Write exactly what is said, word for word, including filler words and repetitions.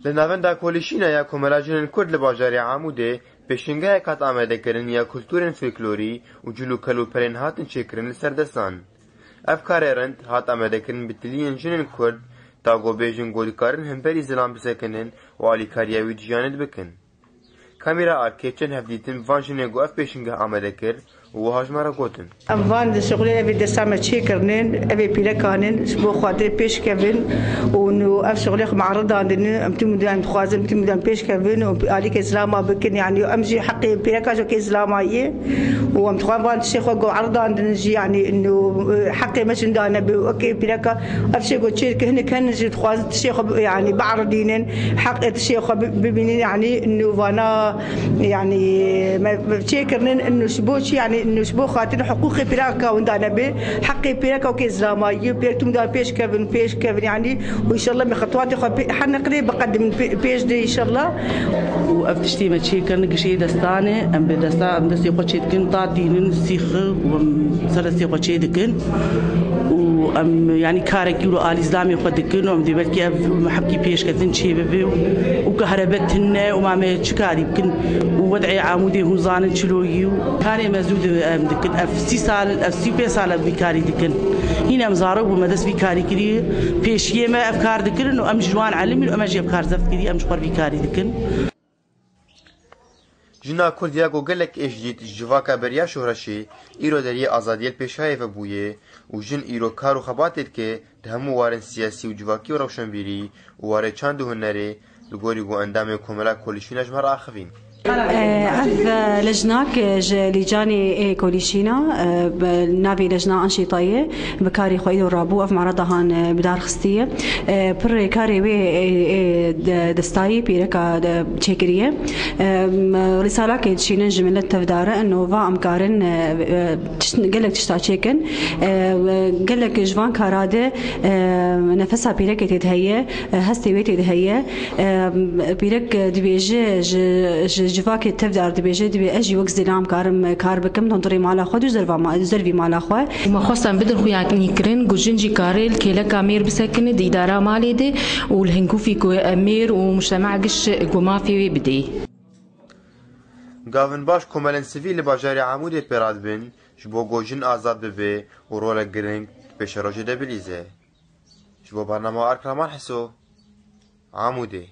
Li Navenda Kolîşîna ya Komela Jinên Kurd li bajarê Amûdê pêşîngehek hat amadekirin ya kulturên folklorî û cil û kel û perên hatin çêkirin li ser destan. Ev karê rind hat amadekirin bi tiliyên jinên Kurd, ta ku bêjin ku dikarin hemberî zilam bisekinin û alîkariya wî di jiyanê de bikin. Kamera Arkê çend hevdîtin van jinê ku ev pêşîngeh amade kir û wiha ji me re gotin. Em van di şixulê evê desta me çêkirinin, evê pîrekan in, ji bo xatirê pêş kevin û nû ev şixulê xwe me eridandin, em tim em dixwazin tim em pêş kevin û alîkê zilama bikin, yanî em jî heqê pîreka ji wekê zilama yê û em dixwazin van tiştê xwe ku eridandin jî, yanî nû heqê me jî dane bi wekê pîreka ev şê ku çêdike hinek henin jî dixwazin tiştê xwe bi-, yanî bi'eridînin, heqê tiştê xwe bi-, bibînin, yanî nû vana, yanî me, me çêkirinin, nû ji bo çi, yanî nû ji bo xatir hiqûqê pîreka winda nebe, heqê pîreka wekê zilamayî, pêr tûm da pêş kevin, pêş kevin, yanî û înşallah me xetwatê xwe pê-, her neqdê biqedimin pê-, pêş de înşallah. Û ev tiştê me çêkirin gişê destanê, em bi desta, em destê xwe çêdikin, ta tînin, sîxi û em ser destê xwe çêdikin. Û em, yanî karekî wilo alî zilamê xwe dikin û em dê belkî ev hepkî pêşketin çê bibe û, û kahrebe tune û ma me çi karî bikin û wed'ê Amûdê hûn zanin çilo yî û karê me zû di-, em dikin. Ev sî sal, ev sî pênc sal em vî karî dikin. Hîn em zarok bû me dest vî karî kirî. Pêşiyê me ev kar dikirin û em ji wan elimîn û em jî ev kar zeft kirî, em ji xwe vî karî dikin. Jina Kurd ya ku gelek êş dît ji civaka beriya şoreşê, îro deriyê azadiyê li pêşayê ve bûye û jin îro kar û xebatê dike di hemû warên siyasî û civakî û rewşenbîrî û warê çand û hunerê, li gorî ku endamê Komela Kolîşîna ji me re axivîn. Ev lejnak ji Lîcanê ê Kolîşîna, bi navê Lejna Anşîtayê, bi karê xwe îro rabû, ev merada han bi dar xistiye. Pirê karê wê ê, ê, de-, destayî pîreka de çêkiriye. Rîsalakê dişînin ji milet tevdar in û va em karin, tişt-, gelek tişta çêkin. Gelek ji van kara de nefesa pîrekê tê de heye, hestê wê tê de heye. Pîrek dibêje ji, ji civakê tevdar dibêje, dibê ez jî wek zilam karim kar bikim, hindurê mala xwe, dû zerva ma-, zervî mala xwe. Û me xwest em bidin xuyanîkirin ku jin jî karê li kêleka mêr bisekine di îdara malê de û li hingûfî ku mêr û mujtema giş ku mafê wê bidê. Gavin baş komelên sivîl li bajarê Amûdê pê radibin ji bo ku jin azad bibe û rolek giring di pêşerojê de bilîze. Ji bo bernama Arkraman Heso, Amûdê.